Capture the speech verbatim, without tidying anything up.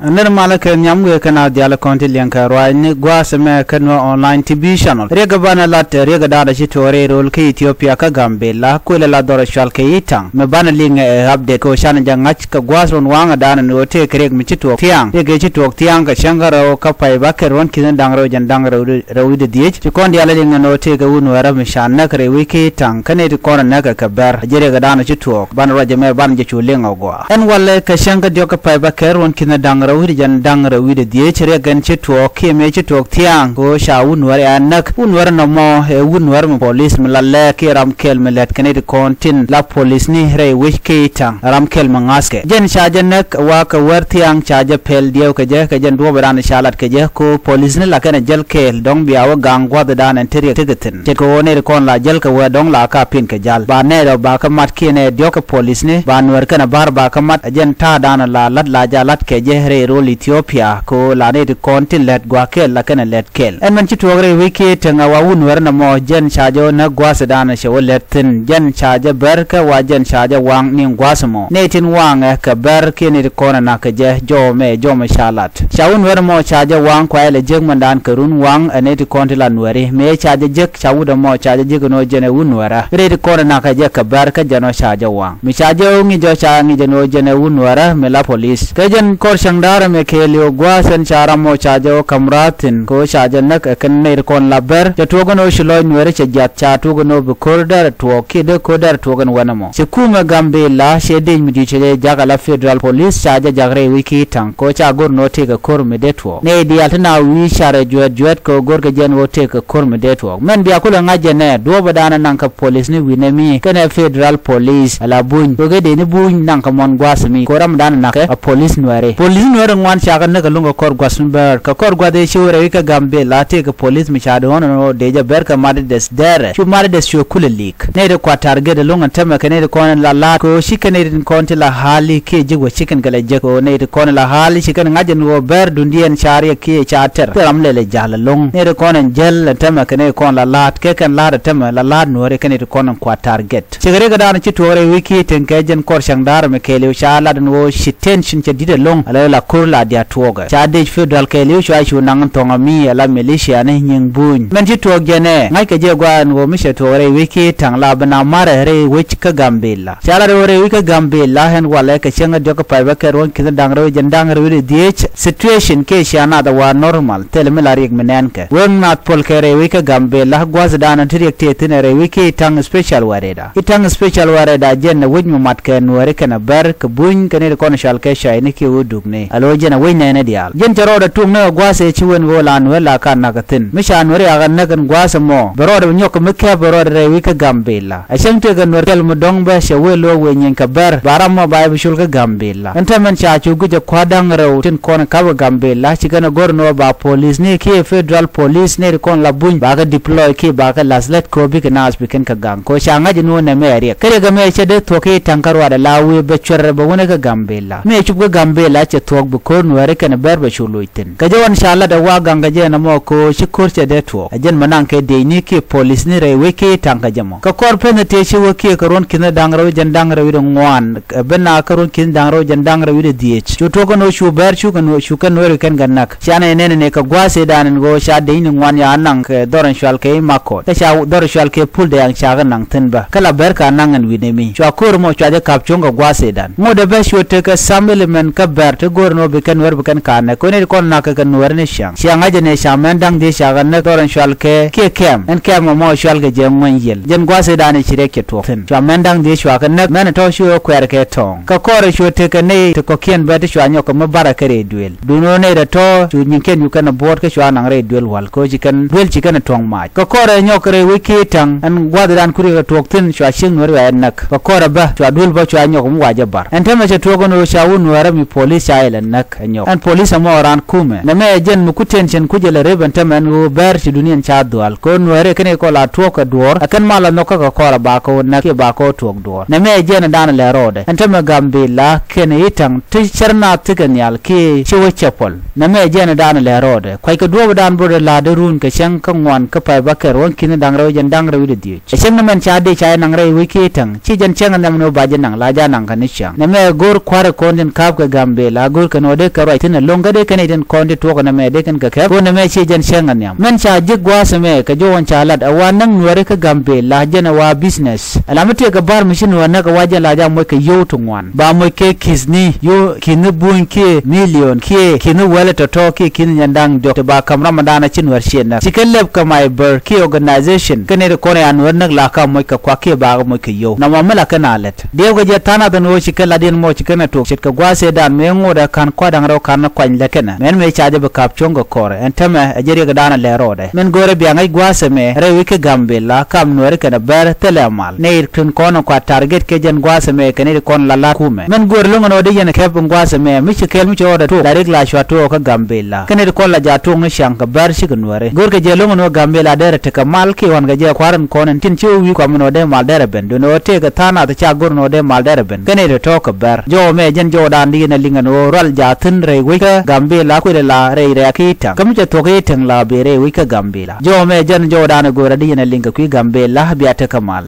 Nir malä kɛ nhiam wëë kɛn a dhial kɔn ti liɛŋ kɛ ruaacni gua̱a̱th mɛ kä Nuer Online T V channel. Riɛk banɛ lat riɛk danɔ ci tuɔɔk rɛy rööl kä Ethiopia kä Gambela kuël la dhɔr cual kɛ Itaŋ. Mi banɛ liŋ ɛ update kɛ ɣöö canɛ jɛ ŋa̱c kɛ gua̱a̱th ruɔ̱n waŋä danɔ ni ɣöö tëëkɛ riɛk mi ci tuɔɔk thia̱a̱ŋ. Riɛk ëë ci tuɔɔk thia̱a̱ŋ kɛ cäŋ kä rɛw kä pay bäkɛl ruɔ̱n ki̱n da̱ŋ rɛw jɛn da̱ŋ rɛw rɛw wi̱cdɛ dhiec. Ci kɔn diaal liŋ ɛn ɣöö tëëkɛ wun wärä mi ca näk rɛy wec kä Itaŋ kä nɛy ti kɔn ɛ näk kɛ kɛ bɛr. A ji̱ riɛk danɔ ci tuɔɔk banɛ ruac ɛmɛ banɛ jɛ cu liŋ ɛ gɔaa. Ɛn walɛ kɛ cäŋ kä diɔ̱k kä pay bäkɛl ruɔ̱n ki̱n da̱ŋ rɛw wi̱cdɛ jɛn da̱ŋ rɛw wi̱cdɛ dhiec riɛk ɛn ci tuɔɔk kiɛ mëë ci tuɔɔk thia̱a̱ŋ kɛ ɣöö ca wun wärä ɛ näk. Wun wärä nɔmɔ ɛ wun wärä mi polis mi la lɛɛk kiɛ ram kɛl mi lɛt kɛ nɛy ti kɔn tin la polisni rɛy wec kä Itaŋ ram kɛl mi ŋa̱thkɛ. Jɛn ca jɛ näk wa kɛ wär thia̱a̱ŋ ca jɛ pɛl diɛw kɛ jɛ kɛ jɛn duɔ̱ɔ̱p ɛ danɔ ca lat kɛ jɛ kɛ ɣöö polisni la kɛn ɛ jäl kɛɛl dɔ̱ŋ bia wä ga̱a̱ŋ gua̱th ɛ danɔ ɛn ti riɛk tekɛ thi̱n. Ce̱tkɛ ɣöö nɛy ti kɔn la jäl kɛ wä dɔ̱ŋ la ka pi̱n kɛ jal ba nɛy dɔ̱ ba kä mat kiɛ nɛy diɔ̱k kɛ polisni ba nuɛr kɛn ɛ ba̱r ba kä mat. Ɛ jɛn ta̱a̱ danɔ la lat la ja lat kɛ jɛ rɛy rööl Ethiopia kɛ ɣöö la nɛy ti kɔn tin lɛt gua̱a̱k kɛl la kɛn ɛ lɛt kɛl. Ɛn mɛn ci tuɔɔk rɛy wec kä Itaŋ ɛ wa wun wärä nɔmɔ jɛn ca jɛ wä näk gua̱a̱th ɛ danɔ cɛ wä lɛt thi̱n. Jɛn ca jɛ bär kä wa jɛn ca jɛ waŋ niŋ gua̱a̱th ɛmɔ. Nɛy tin waŋɛ kɛ bär kiɛ nɛy ti kɔn ɛ näk kɛ jɛ jɔw mɛ jɔw mɛ ca lat. Ca wun wärä mɔ ca jɛ waŋ kuayɛ lɛ jiäk mɛn daan kɛ run waŋ ɛ nɛy ti kɔn ti la nuɛri. Mëë ca jɛ jiäk ca wut ɛmɔ ca jɛ jiäk ɛn ɣöö jɛn ɛ wun wärä. Rɛy ti kɔn ɛ näk kɛ jɛ kɛ bär kä jɛn ɔ ca jɛ waŋ. Mi ca jɛ ŋi̱c ɔ ca ŋi̱c ɛn ɣöö jɛn ɛ wun wärä mi la polis. Kɛ jɛn kɔr cäŋ da̱rä mi kɛɛliw gua̱a̱th ɛn ca ram ɔ ca jɛ ɣöö ka̱m ra̱a̱ thi̱n kɛ ɣöö ca jɛ näk ɛ kɛn nɛy ti kɔn la bär. Cɛ tuɔɔk ɛn ɣöö ci lɔc nuɛri cɛ jiath ca tuɔɔk ɛn ɣöö bi ko̱r dɛr tuɔɔk kiɛ dee ko̱r dɛr tuɔɔk ɛn wän ɛmɔ. Ci kumɛ Gambela cɛ dec mi di̱i̱t cɛ jɛ jak ala federal polis ca jɛ jak rɛy wec kä Itaŋ kɛ ɣöö ca go̱r ɛn ɣöö tëëkɛ ko̱r mi dee tuɔɔk. Nɛy diaal ti na wi̱i̱ carɛ juɛt juɛt kɛ ɣöö go̱rkɛ jɛ ɛn ɣöö tëëkɛ ko̱r mi dee tuɔɔk. Mɛn bia kulɛ ŋa̱c jɛ nɛ duɔ̱ɔ̱p ɛ danɔ naŋ kɛ polisni wi̱nɛ mi kɛnɛ federal polis ala buny kɛ ɣöö kɛ dee ni buny naŋ kɛ mɔn gua̱a̱th mi kɛ ɣöö ram ɛ danɔ naŋ kɛ a polis nuɛri. Polisni nuɛri ŋuan ca kɛ näk ɛlɔ̱ŋ kɛ kɔr gua̱th mi bär kɛ kɔr gua̱th ëë ci wä rɛy wec kä Gambela tëëkɛ polis mi ca duɔ̱ɔ̱n ɛn ɣöö dee jɛ bär kɛ mat dee dɛrɛ cu mat dee cuɛ kulɛ lik. Nɛy ti kuat target ɛlɔ̱ŋ ɛn tämɛ kɛ nɛy ti kɔn in la la̱a̱t kɛ ɣöö ci kɛn nɛy ti kɔn ti la ha̱a̱li kiɛ ji̱k wä ci kɛn kɛ lɛ jek kɛ ɣöö nɛy ti kɔn in la ha̱a̱li ci kɛn ŋa̱c ɛn ɣöö bɛr duundiɛn ca riɛk kiɛ ca tɛr thil ram lɛ lɛ ja̱l ɛlɔ̱ŋ. Nɛy ti kɔn in jäl ɛn tämɛ kɛ nɛy ti kɔn la la̱a̱t kɛ kɛn la̱a̱t ɛn tämɛ la la̱a̱t nuɔ̱ɔ̱ri kɛ nɛy ti kɔn in kuat target. Cɛ kɛ riɛk ɛ da̱a̱n ci tuɔɔk rɛy wec kä Itaŋ kɛ jɛn kɔr cäŋ da̱a̱r mi kɛɛliw ca lat ɛn ɣöö ci tension cɛ di̱t ɛlɔ̱ŋ ala la ko̱r la diaal tuɔɔkɛ ca dec federal kɛɛliw cua cu naŋ ɛn thɔŋ ami ala militia ni nyiŋ buny. Mɛn ci tuɔɔk jɛn ɛ ŋa̱ckɛ jɛ gɔaa ɛn ɣöö mi cɛ tuɔɔk rɛy wec kä Itaŋ la bi na marɛ rɛy wec kä Gambela. Ca lat ɣöö rɛy wec kä Gambela ɛn walɛ kɛ cäŋ ɛ diɔ̱k kä pay bäkɛl ruɔ̱n ki̱n da̱ŋ rɛw jɛn da̱ŋ rɛw wi̱cdɛ dhiec situation kiɛ cia nath ɛ wa normal thilɛ mi la riɛk mi nɛɛn kɛ wec nath puɔl kɛ rɛy wec kä Gambela gua̱thdan ti riɛk tëë thi̱n ɛ rɛy wec kä Itaŋ special warɛda. Itaŋ special warɛda jɛn ɛ wec mi mat kɛ nuääri kɛnɛ bär kɛ buny kɛ nɛy ti kɔn cual kɛ cɔyni kiɛ wä dukni. Alo jɛn ɛ wec nɛɛni diaal. Jɛn cɛ rɔɔdɛ tuɔ̱ŋni kɛ gua̱a̱th ëë ci wen ɣöö la nuääri la ka näk kä thi̱n. Mi ca nuääri yakɛ näk ɛn gua̱a̱th ɛmɔ bɛ rɔɔdɛ bi nyɔk kɛ mi kɛp bɛ rɔɔdɛ rɛy wec kä Gambela. A cäŋ tëëkɛ nuäär kɛl mi dɔ̱ŋ bä cɛ wëë lo̱o̱k wëë nyieeny kɛ bär ba ram mɔ ba jɛ bi col kä Gambela. Ɛn täämɛ ca cu guic ɛ kua̱r da̱ŋ rɛw tin kɔn ka̱pkɛ Gambela ci kɛn ɛ go̱r ɛn ɣöö ba polisni kiɛ federal polis nɛy ti kɔn la buny ba kɛ deploy kiɛ ba kɛ la̱th lät kɛ ɣöö bikɛ naath bi kɛn kɛ gaŋ kɛ ɣöö ca ŋa̱c ɛn ɣöö nɛmɛ ɛ riɛk. Kä riɛk ɛmɛ cɛ dee thuɔ̱k i̱ ta̱ŋ kä ruaadɛ la wëë bɛ cuɛr bɛ wunɛ kä Gambela. Mi ɛ cup kä Gambela cɛ thuɔ̱k bi ko̱r nuääri kɛnɛ bär bɛ cu loc thi̱n. Kɛ jɛ ɣän ca lat ɛ wa gaŋ kɛ jɛ ɛn ɛmɔ kɛ ɣöö ci ko̱r cɛ dee tuɔɔk. Ɛ jɛn mɛ naŋ kɛ diecni kiɛ polisni rɛy wec kiɛ taŋ kɛ jɛ mɔ. Kɛ kɔr peth ni tëë ci wä kiɛ kɛ ruɔ̱n ki̱n da̱ŋ rɛw jɛn da̱ŋ rɛw wi̱cdɛ ŋuan, ɛ ben a kä ruɔ̱n ki̱n da̱ŋ rɛw jɛn da̱ŋ rɛw wi̱cdɛ dhiec. Cu tuɔɔk kɛn ɣöö cu bɛr cu kɛn cu kɛn nuääri kɛn kɛ näk. Canɛ nɛn ni kɛ gua̱a̱th ëëdan ɛn ɣöö ca diecni ŋuan ya naŋ kɛ dhɔr in cual kɛ i̱ Makɔt. Kä ca dhɔr in cual kɛ Pul Dɛ̈ɛ̈ŋ ca kɛ naŋ thi̱n bä. Kä la bɛr ka naŋ ɛn wi̱n ɛ mi. Cua ko̱r mɔ cua jɛ ka̱p cuɔ̱ŋ kɛ gua̱a̱th ëëdan. Ŋot ɛ bä cuɛ tekɛ sam element kä bɛr ti go̱o̱r ɛn ɣöö bi kɛn nuäär bi kɛn ka̱n näk kɛ ɣöö nɛy ti kɔn na̱k kɛ kɛ nuäär ni ciaŋ. Ciaŋ ŋa̱cä ni ca mɛn da̱ŋ dhiec ca kɛ näk dhɔr in cual kɛ kiɛ kɛm. Ɛn kɛm ɛmɔ cual kɛ jɛ ŋuäny yiël. Jɛn gua̱a̱th ëëdan i̱ ci riɛk cɛ tuɔɔk thi̱n. Cua mɛn da̱ŋ dhiec cua kɛ näk mɛn ɛ tɔ̱ ci ɣöö kuɛɛr kɛ tɔ̱ɔ̱ŋ. Kɛ kɔr ɛ cuɛ tekɛ nɛy ti kɔ̱kiɛn bä ti cua nyɔk kɛ mi barɛ kä rɛy duëël. Duundɛ ɣöö nɛy tɔ̱tɔ̱ cu nyiŋkiɛn cu kɛn ɛ buɔ̱ɔ̱t kä cua naŋ rɛy duëël wal kɛ ɣöö ci kɛn duëël ci kɛn ɛ tuɔ̱ŋ mac. Kɛ kɔr ɛ nyɔk rɛy wec kiɛ ta̱ŋ ɛn gua̱a̱th ëëdan ku riɛk ɛ tuɔɔk thi̱n cua ciek nuäär cua ɛ näk. Kɛ kɔr ɛ bä cua duël bä cua nyɔk mi wa jɛ bar. Ɛn täämɛ cɛ tuɔɔk ɛn ɣöö ca wut nuäärä mi polis ca ilɛ näk ɛ nyɔk. Ɛn polis ɛmɔ raan kumɛ. Nɛmɛ ɛ jɛn mi ku tension ku jɛ lɛ rep ɛn täämɛ ɛn ɣöö bɛr ci duŋdiɛn ca dhua̱l. Kɛ ɣöö nuääri kɛn kɛ kɔl a tuɔɔk kɛ duɔ̱ɔ̱r. Ɛ kɛn mal a nhɔk kä kɛ kɔr ɛ ba kɛ ɣöö näk kiɛ ba kɛ ɣöö tuɔɔk duɔ̱ɔ̱r. Nɛmɛ ɛ jɛn ɛ da̱a̱n lɛ rɔɔdɛ. Ɛn täämɛ Gambela kɛnɛ i̱ ta̱ŋ ti cär naath tekɛ nhial kiɛ ci wä cɛ puɔl. Nɛmɛ ɛ jɛn ɛ da̱a̱n lɛ rɔɔdɛ. Kuackɛ duɔ̱ɔ̱p ɛ da̱a̱n bä rɔ la̱a̱t run kɛ cäŋ kä ŋuan kä pay bäkɛl ruɔ̱n ki̱n da̱ŋ rɛw jɛn da̱ŋ rɛw wi̱cdɛ dhiec. Ɛ cäŋ ni mɛn ca dee ca jɛ naŋ rɛy wec kiɛ ta̱ŋ. Ci jɛn cäŋ ɛ nhiam ni wä ba jɛ naŋ la jɛ naŋ kä ni ciaŋ. Nɛmɛ ɛ go̱o̱r kua̱r ɛ kɔn tin ka̱p kɛ Gambela, go̱o̱r kɛn ɣöö dee kɛ ruac thi̱n ɛlɔ̱ŋ kä dee kɛn i̱ tin kɔn ti tuɔɔk nɛmɛ dee kɛn kɛ kɛp. Kɛ ɣöö nɛmɛ ciɛ jɛn cäŋ ɛ nhiam. Mɛn ca ji̱k gua̱a̱th ɛmɛ kɛ jɔwän ca lat ɛ wa näk Nuääri kä Gambila jɛn ɛ wa business. Ɛ la mi tëëk kɛ ba̱r mi ci Nuäär näk ɛ wa jɛn la jɛ moc kɛ yio̱w ti ŋuan. Ba moc kɛ ki̱thni, yio̱w ki̱thni buny kiɛ million kiɛ ki̱thni wäl tɔ̱tɔ̱ kiɛ ki̱thni nyɛn da̱ŋ diɔ̱k ti ba ka̱m ram mi da̱a̱n ci Nuäär ciɛ näk. Ci kɛ lɛp kɛ my birth kiɛ organization. Kɛn i̱ ti kɔn ɛ ya Nuäär näk la ka moc kɛ kuak kiɛ ba kɛ moc kɛ yio̱w. Nɔmɔ mi la kɛn a lät. Diɛw kɛ jɛ tha̱a̱ŋ nath ɛn ɣöö ci kɛ lat yɛn mɔ ci kɛn ɛ tok ce̱tkɛ gua̱a̱th ëëdan mëë ŋot ɛ ka̱n kua̱r da̱ŋ rɛw ka̱n kuany lät kɛnɛ. Mɛn mëë ca jɛ bi ka̱p cuɔ̱ŋ kɛ kɔrɛ. Ɛn tɛmɛ ɛ jɛ riɛkdan ɛ lɛr rɔɔdɛ. Mɛn go̱o̱rɛ bia ŋäc gua̱a̱th ɛmɛ rɛy wec kä Gambila kam Nuääri kɛnɛ bär thilɛ mal. Nɛy tin kɔn ɛ kua target kɛ jɛn gua̱a̱th ɛmɛ kɛn i̱ ti kɔn la la̱t kumɛ. Mɛn go̱o̱rɛ lo̱ŋ ɛn ɣöö dee yɛn kɛp in gua̱a̱th ɛmɛ mi ci kɛl mi ci ɣɔɔdɛ tok la riɛk la cua tuɔɔk kä Gambila. Kɛn i̱ ti kɔn la ja̱ tuɔɔk ni ciaŋ kɛ bär cikɛ Nuääri. Go̱o̱rkɛ jɛ lo̱ŋ ɛn ɣöö Gambila derɛ tekɛ mal kiɛ ɣɔ̱n kɛ jɛ kua̱r in kɔn in tin ci wi̱i̱ kuam ɛn ɣöö dee mal derɛ ben. Duundɛ ɣöö tëëkɛ tha̱a̱ŋ nath ca go̱r ɛn ɣöö dee mal derɛ ben. Kɛn i̱ ti tɔ̱ kɛ bär. Jɔwä mɛ jɛn jɔwdan di yɛn ɛ liŋ ɛn ɣöö rual ja̱ thi̱n rɛy wec kä Gambila kui̱dɛ la rɛy rɛ̈ɛ̈k i̱ täŋ. Kä mi cɛ thuɔ̱k i̱ täŋ la bi rɛy wec kä Gambila. Jɔwä mɛ jɛn jɔwdan ɛ go̱o̱rä di yɛn ɛ liŋ kɛ kui̱ Gambila bia tekɛ mal.